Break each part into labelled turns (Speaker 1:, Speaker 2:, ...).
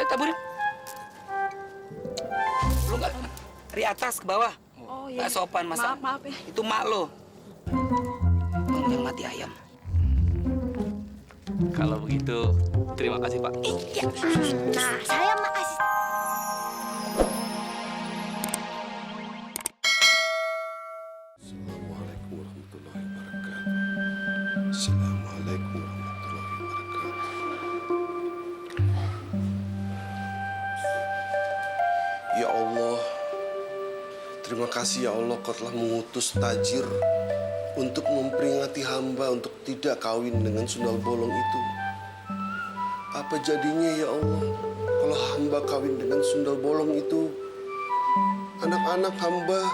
Speaker 1: taburin. Lu nggak dari atas ke bawah.
Speaker 2: Oh iya.
Speaker 1: Nggak sopan masa.
Speaker 2: Maaf ya.
Speaker 1: Itu mak lo. Yang mati ayam.
Speaker 3: Kalau begitu, terima kasih Pak.
Speaker 2: Iya. Nah, saya makasih.
Speaker 4: Assalamualaikum warahmatullahi wabarakatuh. Assalamualaikum warahmatullahi wabarakatuh. Ya Allah, terima kasih ya Allah Kau telah mengutus tajir untuk memperingati hamba untuk tidak kawin dengan sundal bolong itu. Apa jadinya ya Allah kalau hamba kawin dengan sundal bolong itu? Anak-anak hamba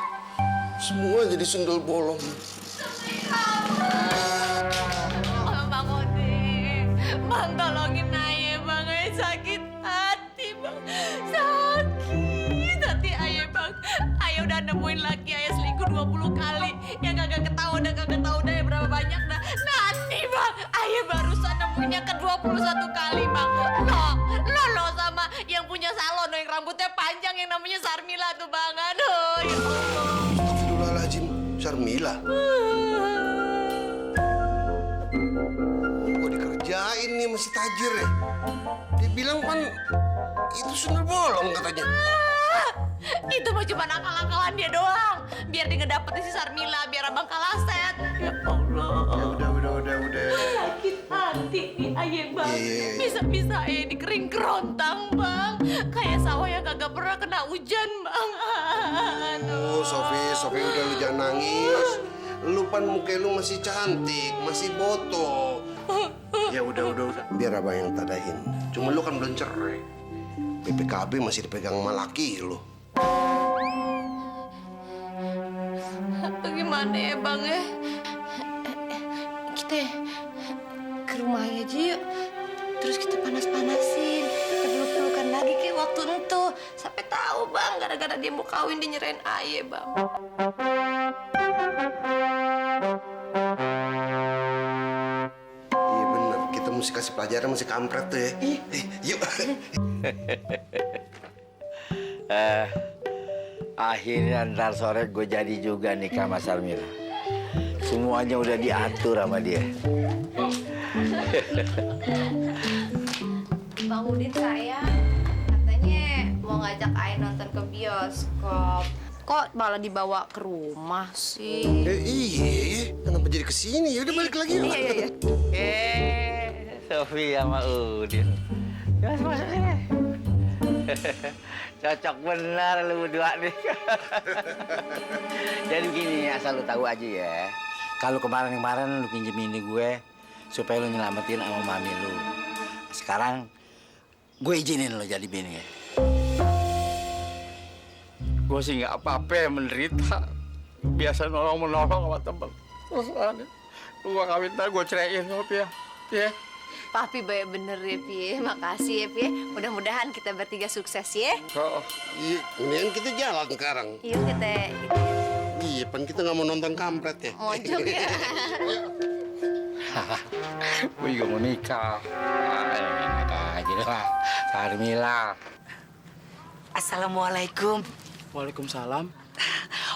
Speaker 4: semua jadi sundal bolong.
Speaker 2: Bang Odi, Bang tolongin Aye, Bang. Aye sakit hati, Bang. Sakit hati Aye, Bang. Aye udah nemuin laki Aye selingkuh 20 kali. Yang kagak ketahuan Aye berapa banyak dah. Nanti, Bang, Aye barusan nemuinnya ke 21 kali, Bang. Lo sama yang punya salon yang rambutnya panjang yang namanya Sarmila tuh, Bang. Aduh, ya Allah.
Speaker 4: Astagfirullahaladzim, Syarmila. Kok dikerjain nih masih tajir ya? Dia bilang pan itu sundal bolong katanya.
Speaker 2: Itu mah cuma akal-akalan dia doang. Biar dia ngedapetin si Sarmila, biar abang kalah set. Ya Allah.
Speaker 4: Ya udah.
Speaker 2: Sakit hati nih Aye, Bang.
Speaker 4: Iya.
Speaker 2: Bisa-bisa Aye dikering kerontang, Bang. Kayak sawah yang kagak pernah kena hujan, Bang.
Speaker 4: Oh, Sofi udah lu jangan nangis. Lu pan muka lu masih cantik, masih boto. Ya udah. Biar abang yang tadain. Cuma lu kan belum cerai. BPKB masih dipegang sama laki lu.
Speaker 2: Bagaimana ya, Bang ya? Kita ke rumah aja yuk. Terus kita panas-panasin. Peluk-pelukan lagi kayak waktu itu. Sampai tahu, Bang, gara-gara dia mau kawin dia nyerain Aye, Bang.
Speaker 4: Iya bener, kita mesti kasih pelajaran masih kampret tuh ya. Yuk.
Speaker 5: Akhirnya ntar sore gue jadi juga nikah sama Sarmila. Semuanya udah diatur sama dia.
Speaker 6: Bang Udin sayang, katanya mau ngajak Aye nonton ke bioskop. Kok malah dibawa ke rumah sih?
Speaker 4: Iya, kenapa jadi kesini? Ya udah balik lagi yuk.
Speaker 6: Iya.
Speaker 5: Sofi sama Udin. Ya, masuk sini. Cocok benar lu berdua nih. Jadi begini, asal lu tahu aja ya. Kalau kemarin lu pinjem ini gue supaya lu nyelamatin sama mami lu. Sekarang gue izinin lu jadi bini ya.
Speaker 3: Gue sih nggak apa-apa menderita. Biasa nolong-menolong sama temen. Terus ada. Gue kawin ntar gue ceraiin sama Pia. Ya.
Speaker 6: Papi baik bener ya, Pi. Makasih ya, Pi. Mudah-mudahan kita bertiga sukses ya.
Speaker 4: Oh, iya, mendingan kita jalan sekarang.
Speaker 6: Yuk kita.
Speaker 4: Iya, pan kita nggak mau nonton kampret ya.
Speaker 6: Mojok ya.
Speaker 5: Gue juga mau nikah. Enak aja lah. Sarmila.
Speaker 1: Assalamualaikum.
Speaker 3: Waalaikumsalam.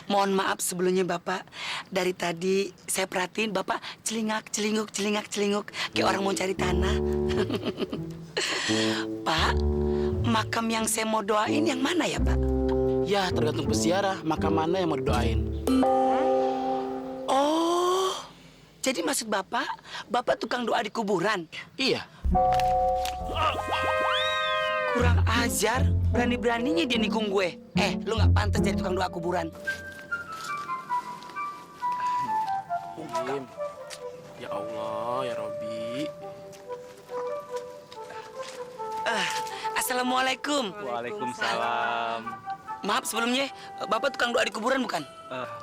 Speaker 1: Mohon maaf sebelumnya Bapak. Dari tadi saya perhatiin Bapak celingak-celinguk kayak orang mau cari tanah. Pak, makam yang saya mau doain yang mana ya Pak?
Speaker 7: Ya, tergantung peziarah, makam mana yang mau didoain.
Speaker 1: Oh, jadi maksud Bapak tukang doa di kuburan?
Speaker 7: Iya.
Speaker 1: Kurang ajar, berani-beraninya dia nikung gue. Lu nggak pantas jadi tukang doa kuburan.
Speaker 7: Im. Ya Allah, ya Robi.
Speaker 1: Assalamualaikum.
Speaker 3: Waalaikumsalam.
Speaker 1: Maaf sebelumnya, Bapak tukang doa di kuburan bukan?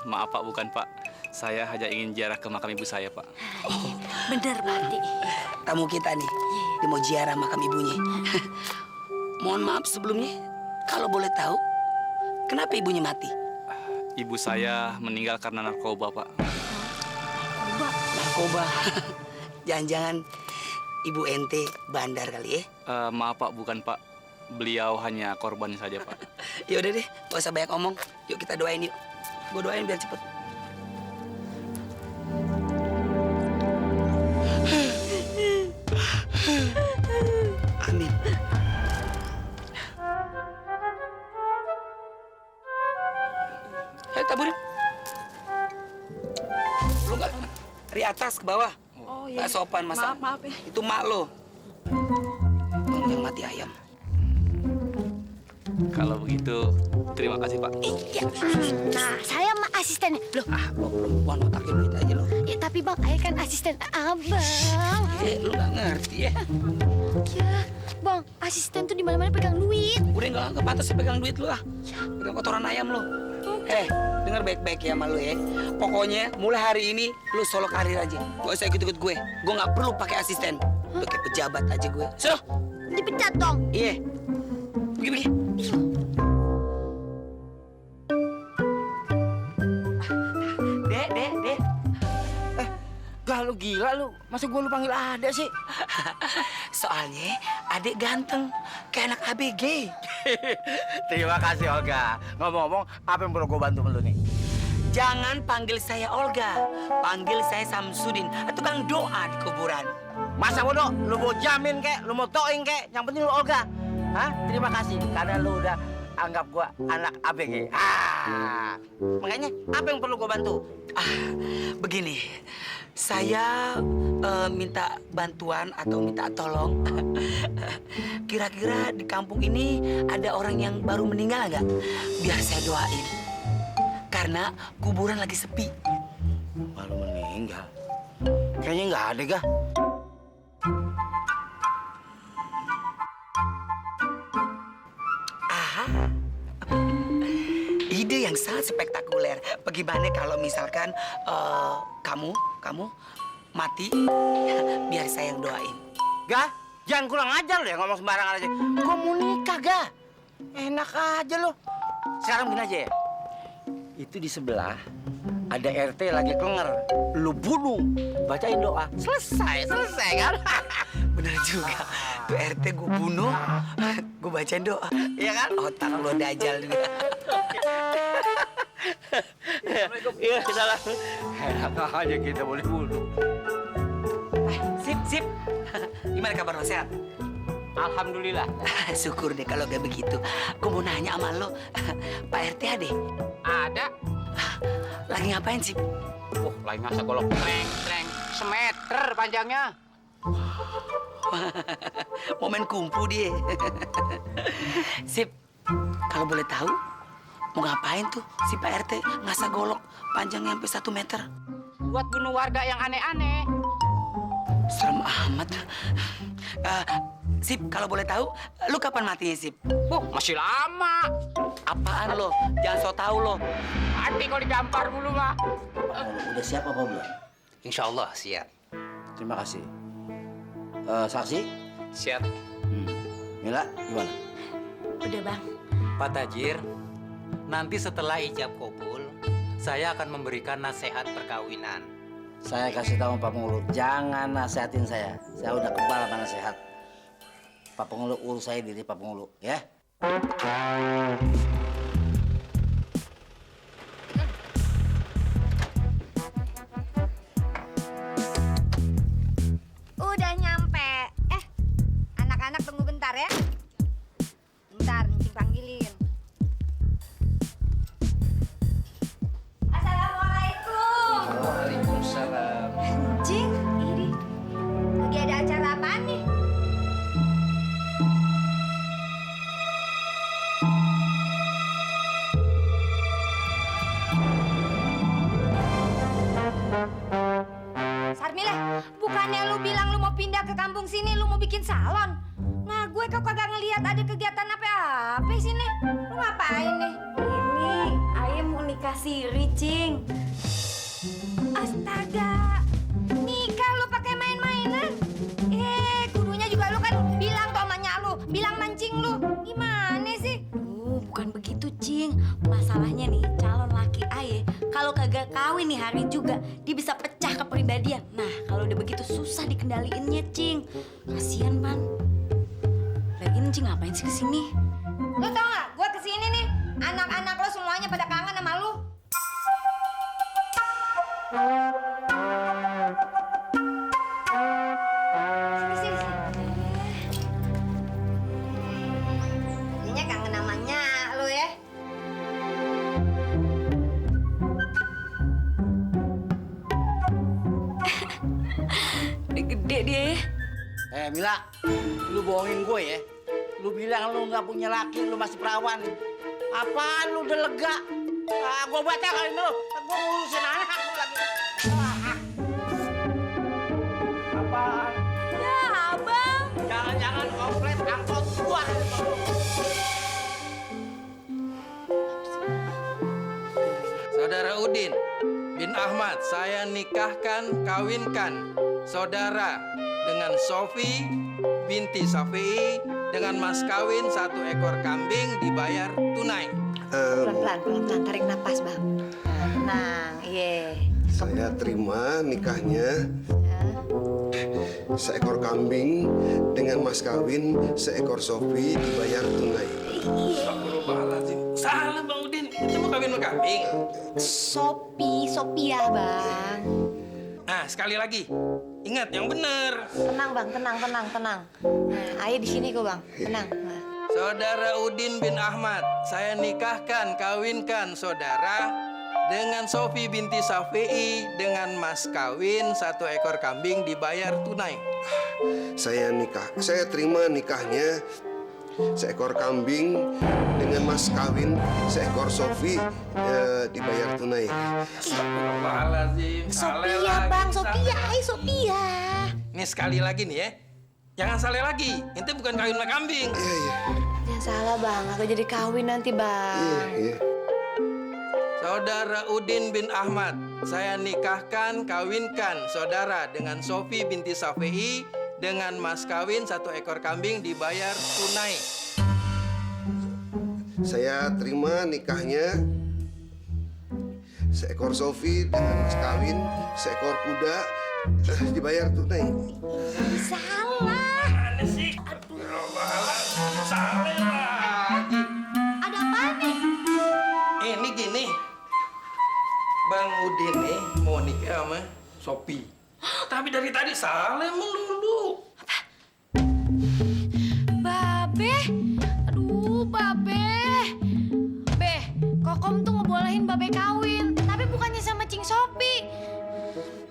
Speaker 3: Maaf Pak, bukan Pak. Saya hanya ingin ziarah ke makam ibu saya Pak.
Speaker 6: Bener, Pati.
Speaker 1: Tamu kita nih, dia mau ziarah makam ibunya. Mohon maaf sebelumnya, kalau boleh tahu, kenapa ibunya mati?
Speaker 3: Ibu saya meninggal karena narkoba Pak.
Speaker 1: Narkoba. Jangan-jangan ibu ente bandar kali ya?
Speaker 3: Maaf Pak, bukan Pak.
Speaker 8: beliau hanya korban saja, Pak.
Speaker 1: Ya udah deh, gak usah banyak ngomong. Yuk kita doain yuk. Gue doain biar cepet. Amin. Ayo taburin. Lu nggak dari atas ke bawah.
Speaker 2: Oh
Speaker 1: Nggak sopan masa.
Speaker 2: Maaf ya.
Speaker 1: Itu mak lo. Kamu yang mati ayam.
Speaker 8: Kalau begitu, terima kasih, Pak.
Speaker 6: Iya. Nah, saya mah asistennya. Loh,
Speaker 1: Lo perempuan otaknya duit aja lo.
Speaker 6: ya, tapi Bang, Ayah kan asisten abang.
Speaker 1: Lu nggak ngerti ya.
Speaker 6: Ya, Bang, asisten tuh di mana-mana pegang duit.
Speaker 1: Udah nggak pantas sih pegang duit lu ah. Pegang kotoran ayam lo. Denger baik-baik ya sama lu ya. Pokoknya mulai hari ini lu solo karir aja. Gak usah ikut-ikut gue. Gue nggak perlu pakai asisten. Lu kayak pejabat aja gue. Suruh.
Speaker 6: Dipecat dong.
Speaker 1: Iya. Pergi. Dek.
Speaker 5: Gak, lu gila lu. Masa gua lu panggil Ade sih?
Speaker 1: Soalnya adik ganteng kayak anak ABG.
Speaker 5: Terima kasih, Olga. Ngomong-ngomong, apa yang perlu gua bantu sama lu nih?
Speaker 1: Jangan panggil saya Olga, panggil saya Samsudin, tukang doa di kuburan.
Speaker 5: Masa bodoh, lu mau jamin kek, lu mau toing kek, yang penting lu Olga. Hah? Terima kasih karena lu udah anggap gua anak ABG. Makanya apa yang perlu gua bantu?
Speaker 1: Begini, saya minta bantuan atau minta tolong. Kira-kira di kampung ini ada orang yang baru meninggal nggak? Biar saya doain. Karena kuburan lagi sepi.
Speaker 5: Baru meninggal? Kayaknya nggak ada, Gah.
Speaker 1: Ide yang sangat spektakuler. Bagaimana kalau misalkan kamu mati, biar saya yang doain.
Speaker 5: Gah, jangan kurang ajar lu ya ngomong sembarangan aja. Gua mau nikah, Gah. Enak aja lu. Sekarang gini aja ya. Itu di sebelah ada RT lagi kenger. Lu bunuh, bacain doa. Selesai kan?
Speaker 1: Bener juga. Tuh RT gue bunuh, gue bacain doa.
Speaker 5: Iya kan?
Speaker 1: Otak lo dajal dia.
Speaker 5: Iya, salah. Enak aja kita boleh bunuh.
Speaker 1: Sip. Gimana kabar lo, sehat?
Speaker 8: Alhamdulillah.
Speaker 1: Syukur deh kalau kayak begitu. Gue mau nanya sama lo, Pak RT ada?
Speaker 8: Ada.
Speaker 1: Lagi ngapain sih?
Speaker 8: Lagi ngasah golok treng, semeter panjangnya.
Speaker 1: Momen kumpu dia. Sip, kalau boleh tahu, mau ngapain tuh si Pak RT ngasah golok panjangnya sampai 1 meter?
Speaker 8: Buat bunuh warga yang aneh-aneh.
Speaker 1: Serem amat. Sip, kalau boleh tahu, lu kapan matinya, Sip?
Speaker 8: Masih lama.
Speaker 1: Apaan lo? Jangan so tau lo.
Speaker 8: Mati kalau digampar dulu, mah.
Speaker 5: Udah siap apa belum?
Speaker 1: Insya Allah siap.
Speaker 5: Terima kasih. Saksi?
Speaker 8: Siap.
Speaker 5: Mila, gimana?
Speaker 6: Udah, Bang.
Speaker 9: Pak Tajir, nanti setelah ijab kabul, saya akan memberikan nasihat perkawinan.
Speaker 5: Saya kasih tahu Pak Pengelut, jangan nasihatin saya. Saya udah kebal sama nasihat. Pak Pengelut urus saya diri Pak Pengelut, ya.
Speaker 6: Udah nyampe. Anak-anak tunggu bentar ya. Bentar, Ncing panggilin. Assalamualaikum.
Speaker 3: Waalaikumsalam.
Speaker 6: Ncing, ini lagi ada acara apaan nih? Sarmila, bukannya lu bilang lu mau pindah ke kampung sini, lu mau bikin salon. Nah, gue kok kagak ngelihat ada kegiatan apa-apa sini. Lu ngapain nih?
Speaker 2: Ini ayah mau nikah siri, Cing.
Speaker 6: Astaga, nikah lu pakai main-mainan? Kudunya juga lu kan bilang tuh sama nyak lu, bilang mancing lu. Gimana sih?
Speaker 2: Bukan begitu, Cing. Masalahnya nih, calon laki ayah kalau kagak kawin nih hari juga, dia bisa pecah kepribadian. Nah, kalau udah begitu susah dikendaliinnya, Cing. Kasian, Pan. Lagian Cing ngapain sih kesini?
Speaker 6: Lo tau gak, gue kesini nih, anak-anak lo semuanya pada kangen sama lo. Sini, sini, sini. Jadinya kangen namanya lo ya.
Speaker 2: Udah gede dia ya.
Speaker 5: Mila, lu bohongin gue ya. Lu bilang lu nggak punya laki, lu masih perawan. Apaan lu udah lega? Gue baca kali lu. Gue ngurusin anak lu lagi. Apaan?
Speaker 2: Ya, Abang.
Speaker 5: Jangan-jangan komplit angkot gua.
Speaker 10: Saudara Udin bin Ahmad, saya nikahkan, kawinkan saudara dengan Sofi binti Safei dengan mas kawin 1 ekor kambing dibayar tunai.
Speaker 6: Pelan-pelan, tarik napas bang. Tenang, iya.
Speaker 4: Saya terima nikahnya seekor kambing dengan mas kawin seekor Sofi dibayar tunai.
Speaker 10: Astagfirullahaladzim. Salah Bang Udin, itu mau kawin sama kambing.
Speaker 6: Sophia bang.
Speaker 10: Nah, sekali lagi. Ingat yang benar.
Speaker 6: Tenang bang, tenang. Nah, ayah di sini kok bang, tenang. Nah.
Speaker 10: Saudara Udin bin Ahmad, saya nikahkan, kawinkan saudara dengan Sofi binti Safei dengan mas kawin 1 ekor kambing dibayar tunai.
Speaker 4: Saya terima nikahnya seekor kambing dengan mas kawin seekor Sofi dibayar tunai.
Speaker 10: Astagfirullahaladzim.
Speaker 6: Sophia bang, Sophia.
Speaker 10: Ini sekali lagi nih ya. Jangan salah lagi. Itu bukan kawin sama kambing.
Speaker 4: Iya.
Speaker 6: Jangan salah bang, aku jadi kawin nanti bang.
Speaker 4: Iya.
Speaker 10: Saudara Udin bin Ahmad, saya nikahkan, kawinkan saudara dengan Sofi binti Safei dengan mas kawin 1 ekor kambing dibayar tunai.
Speaker 4: Saya terima nikahnya seekor Sofi dengan mas kawin seekor kuda dibayar tunai.
Speaker 6: Salah.
Speaker 10: Mana sih? Salah lagi.
Speaker 6: Ada apa nih?
Speaker 10: Ini gini, Bang Udin nih mau nikah sama Sopi. Tapi dari tadi salah melulu.
Speaker 2: Babe. Aduh, Babe. Kokom tuh ngebolehin Babe kawin, tapi bukannya sama Cing Sopi.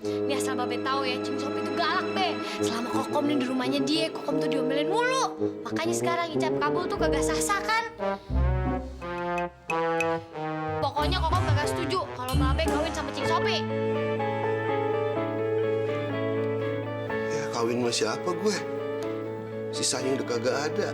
Speaker 2: Nih asal Babe tahu ya, Cing Sopi tuh galak, Be. Selama Kokom nih di rumahnya dia, Kokom tuh diomelin mulu. Makanya sekarang ijab kabul tuh kagak sah-sah kan. Pokoknya Kokom kagak setuju kalau Babe kawin sama Cing Sopi.
Speaker 4: Ya kawin sama siapa gue? Sisanya udah kagak ada.